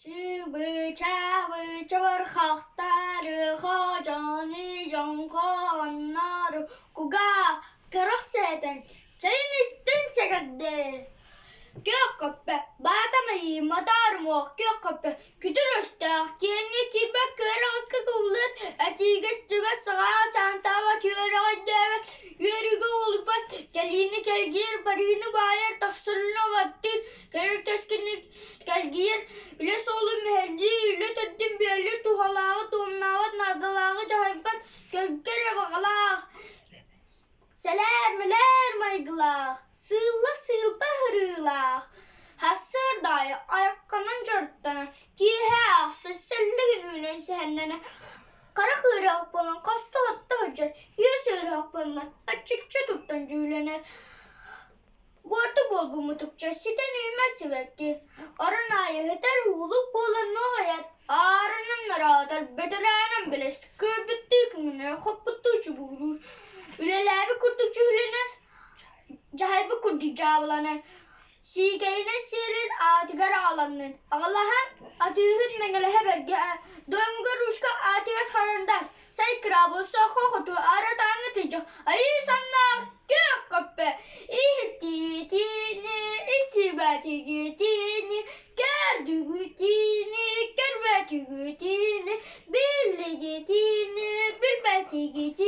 Чыбычаабы чабырҕахтары, ходьону дьоҥхооннору куга кырах сээтэн, чэйин истин сэгэрдээ Күөх көппө, баатамайыы, матаарымуох, күөх көппө, күтүр өстөөх, киэҥҥэ киирбэт кыар аҕыска кубулуйат, этиигэ истибэт, саҕаҕа саантаабат, үөрэҕи өйдөөбөт, үөрүүгэ уолуйбат, кэлиини кэлгийэр, барыыны баайар, тахсарыны абаттыыр, кэлэр кэскини кэлгийэр, үлэ суолун мэһэйдиир, үлэ төрдүн бүөлүүр, туһалааҕы туомнаабат, наадалааҕы дьаһайбат, көлгө эрэ баҕалаах, Сэлээр-мэлээр майгылаах, сыылла-сыылба ыһырыылаах, сарсыарда аайы айакканан дьарыктанар, киэһэ ахсын сэллигин үүнэн сэһэннэнэр, харах ыарыһах буолан хосто-хотто сылдьар, үөс ыарыһах буолан аччыкча туттан дьүүлэнэр. Буорту буолбут мутукча ситэн үүммэт сибэкки, орон аайы сытар уулук буолан нуоҕайар, ааранан нараатар, бэтэрээнэн бэлэс, кыайбыттыы кыҥынар, хоппуттуу чубугуруур, үлэлээбит курдук дьүһүлэнэр, дьаһайбыт курдук дьаабыланар, сиикэйинэн сиэлин аатыгар аҕаланнын, аҕалаһан атыыһыт мэҥэлэһэ бэргэ, доймугар ручка аатыгар харандаас, Сай кыраабылсаха хоту аратааҥҥы тыдьах айыы саннаах күөх көппө иһиттиитини истибэтигитини көрдүгүтини көрбөтүгүтини биллигитини билбэтигитини.